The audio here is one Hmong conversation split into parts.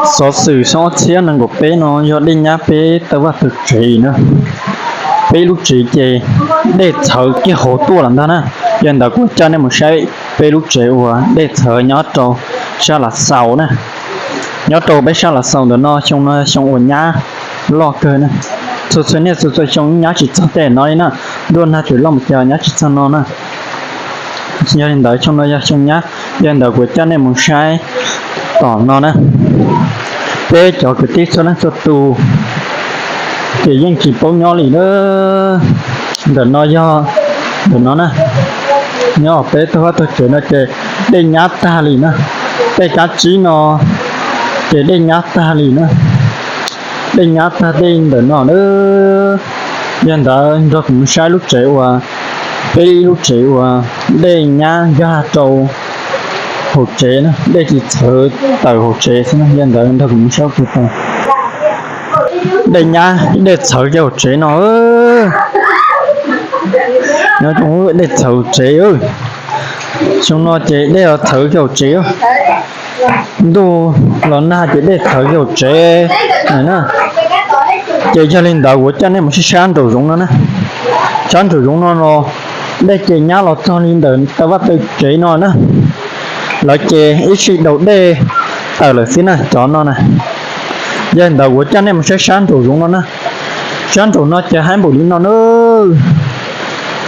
Xov xwm xyoo ob txhiab nees nkaum peb no yog dej nyab peb tawg vaj tawg tsev na. Peb lub tsev ces dej txhawv kiag hauv tuaj lawm ntag na. Yog li ntawd kuv coj nej mus saib peb lub tsev uas dej txhawv nyob rau sab Lav Xaus na. Nyob rau peb sab Lav Xaus ntawm no xyoo no xyoo uas nyab loj kawg na. Txhua txhua niaj txhua txhua xyoo nyab tsis txog tej no li na. Ntuj nag tseem loj mus cas nyab tsis txog no na. Yog li ntawd xyoo no yog xyoo nyab, yog li ntawd kuv coj nej mus saib tom no na. Peb cov kwv tij txhua leej txhua tus ces yeej tsis paub nyob li na. Ntawm no yog, ntawm no na, nyob peb tawg vaj tawg tsev no ces dej nyab tag li na. Tej kab tsib no ces dej nyab tag li na. Dej nyab tag tej ntawm no na. Yog li ntawd nrog kuv mus saib lub tsev uas, peb lub tsev uas dej nyab nkag rau hauv tsev na, dej tsis txhawv tawm hauv tsev xwb na. Yog li ntawd nrog kuv mus saib lub tsev uas dej nyab dej txhawv kiag hauv tsev no. Nyob zoo, dej txhawv hauv tsev. Xyoo no ces dej los txhawv kiag hauv tsev. Ntuj los nag ces dej txhawv kiag hauv tsev na. Ces yog li ntawd kuv coj nej mus saib sab nraum zoov no na. Sab nraum zoov no los dej ces nyab los txog li ntawm tawg vaj tawg tsev no na. Lawv ces ib sij daus dej tawm lawm xwb na cov no na. Yog li ntawd kuv coj nej mus saib sab nraum zoov no na. Sab nraum no ces haib npaum li no na.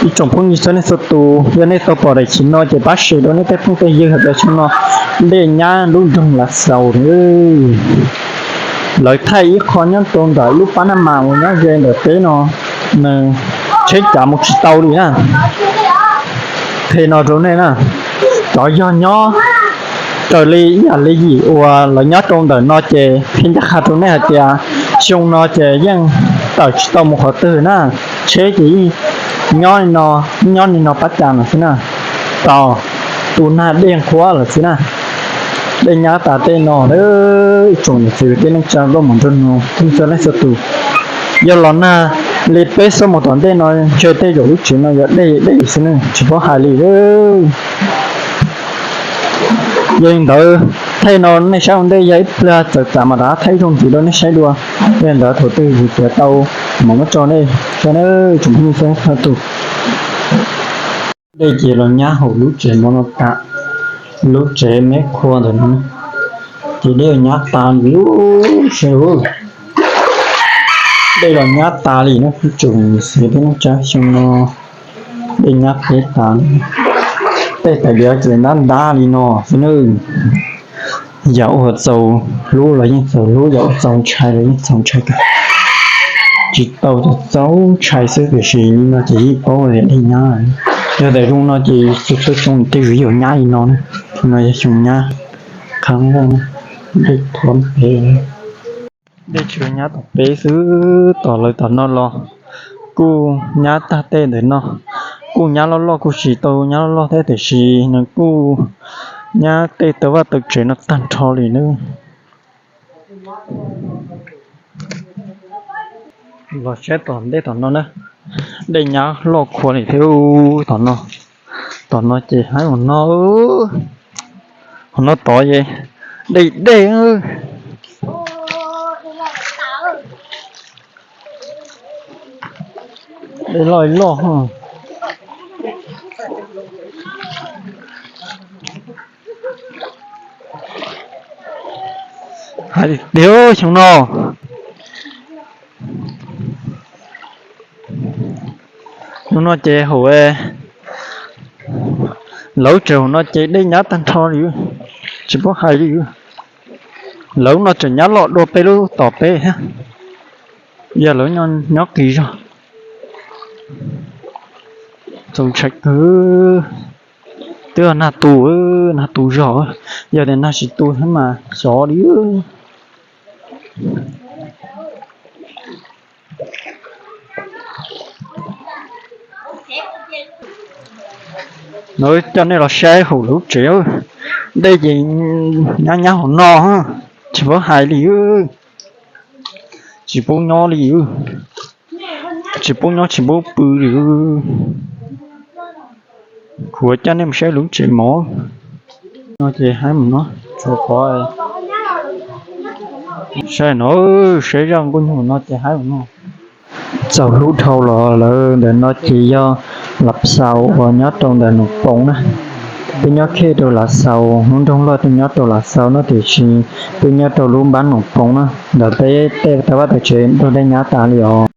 Ib tsoom phooj ywg txhua leej txhua tus, yog nej tau pom daim khiv no ces pab share rau nej tej phooj tej ywg hais tias xyoo no dej nyab lub nroog Lav Xaus. Lawv thaij ib qho nyob rau ntawm lub pab naj mas uas nyob ze ntawm peb no, nws tsheb cav mus tsis tau li na. Qhia no rau nej na, cov yog nyob raws li ib yam li yim uas lawv nyob rau ntawm no ces qhia ncaj qha rau nej hais tias xyoo no ces yeej tawm tsis tau mus qhov twg na. Tsheb ces yeej nyob li no, nyob li no pab cas no xwb na. Tos tu nag dej qhuav lawm xwb na. Dej nyab tas tej no, ib tsoom niam txiv kwv tij neej tsa nkauj muam nraug nus txhua leej txhua tus, yog los nag li peb xuab moos tom ntej no ntshe tej zaum lub tsev no yuav dej dej xwb ne, tsis paub hais li. Yog li ntawd, thaij no nej saib ua ntej yog ib pliag txawv txav mam rov thaij ib zaug ntxiv rau nej saib dua. Yog li ntawd thaum twg kuv txiav tau mam muab tso nej saib na, tsoom phooj ywg txhua leej txhua tus. Dej ces los nyab hauv lub tsev mov no tas, lub tsev me qhua ntawm no ces dej los nyab tas li lub, dej los nyab tas li na, tsoom niam txiv kwv tij neej tsa, xyoo no dej nyab peb tas li. Tej tais diav ces ntab ntab li no xwb na. Yam uas txaus hlub los yeej txaus hlub, yam uas txaus ntshai los yeej txaus ntshai kawg. Tsis tau, txaus ntshai xwb tiam sis li no ces yeej paub tias dej nyab. Yog tias zoo no ces txhua txhua xyoo tej zaum yuav nyab li no na. No yog xyoo nyab qhov no, dej thuav pem, dej tsis nyab tom peb xwb, tom lawv tom no los kuj nyab tag tej ntawm no, kuj nyab loj loj, kuj tsis tau nyab loj loj thiab tiam sis nws kuj nyab tej tawg vaj tawg tsev no tag nrho li na. Los saib tom ntej tom no na, dej nyab loj qhuav li thiab. Tom no, tom no ces haib ua no, hauv no tod ces dej dej, dej loj loj. Hais tias xyoo no, xyoo no ces hauv lawv tsev hauv no ces dej nyab tag nrho li, tsis paub hais li. Lawv no tseem nyab loj dua peb lub tom peb thiab, yog lawv nyob qis zog. Txaus ntshai kawg. Twb nag tu, nag tu zog, yog tias nag tsis tu thiab mas xyov li. No coj nej los saib hauv lub tsev, dej ces nyab nyab hauv no, tsis paub hais li, tsis paub nyob li, tsis paub nyob tsis paub pw li. Kuv coj nej mus saib lub tsev mov no ces haib mus no, tshuav qhov Saib no, saib zaj nkauj nyuj no ces haib no. Txaus hlub dhau los lawm, ntawm no ces yog Lav Xaus uas nyob rau ntawm Noom Poov na. Peb nyob khej rau Lav Xaus, lub nroog loj nyob rau Lav Xaus no, tiam sis peb nyob rau lub npab Noom Poov na. Ntawm peb tej tau vaj tau tsev nrog dej nyab tas li os.